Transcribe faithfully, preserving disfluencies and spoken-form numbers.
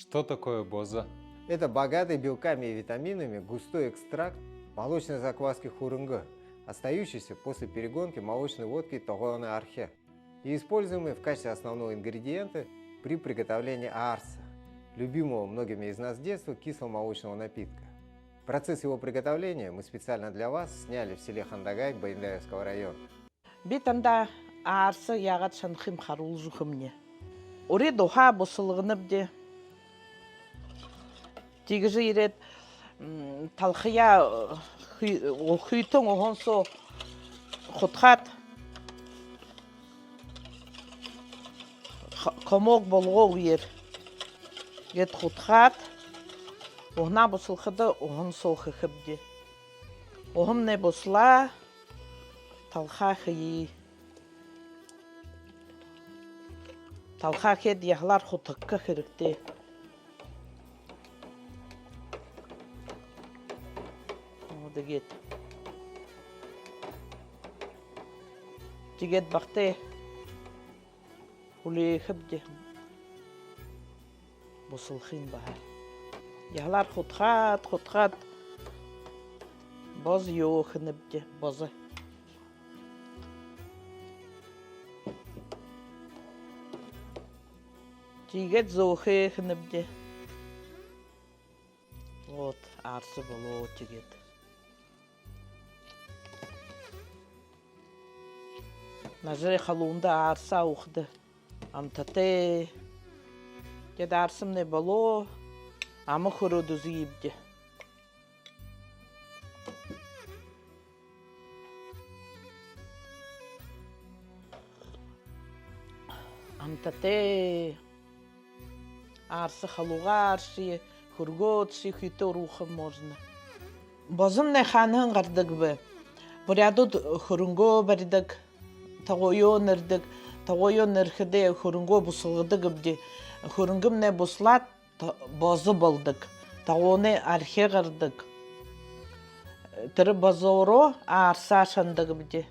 Что такое бозо? Это богатый белками и витаминами густой экстракт молочной закваски хөрөнгөө, остающийся после перегонки молочной водки тогооной архи и используемый в качестве основного ингредиента при приготовлении аарса, любимого многими из нас с детства кисломолочного напитка. Процесс его приготовления мы специально для вас сняли в селе Хандагай Баяндаевского района. Би танда аарса яагаад шанаха юм харуулжа үгэхэмни. Урид уһаа бусалганабди. Тиигэжэ ерээд, м, талхаяа, э, хүй-, хүйтэн уһан соо худхаад, х-, комок болгоо үгөөр. Гээд худхаад, уһанаа бусалхада уһан соо хэхэбди. Уһамнай бусалаа, талхаа хэе. Талхаа хээд, яһалаар худхаха хэрэгтэй. Оо, тиигээд. Тиигээд багтай хүлеэхэбди. Бусалхын баһа. Яһалаар худхаад, худхаад, бозо ёохэнэбди, бозо. Тиигээд зөөхэй хэнэбди. Вот, аарса болоо тиигээд. Нажарай халуунда аарса уухада амтатай. Тиигээд аарсамнай болоо, ама хүрөөд үзэебди. Амтатай. Аарса халуугаа аарши, хүргөөдши, хүйтэөр ууха можно. Бозомнай хаанаһаа гарадаг бэ? Буряадууд хүрэнгэ баридаг, тогооёо нэрэдэг. Тогооёо нэрэхэдээ хүрэнгэ бусалгадаг гээбди. Хүрэнгэмнай бусалаад, то-, бозо болодог. Тогооной архи гарадаг. Тэрэ бозоороо аарса шанадаг гээбди.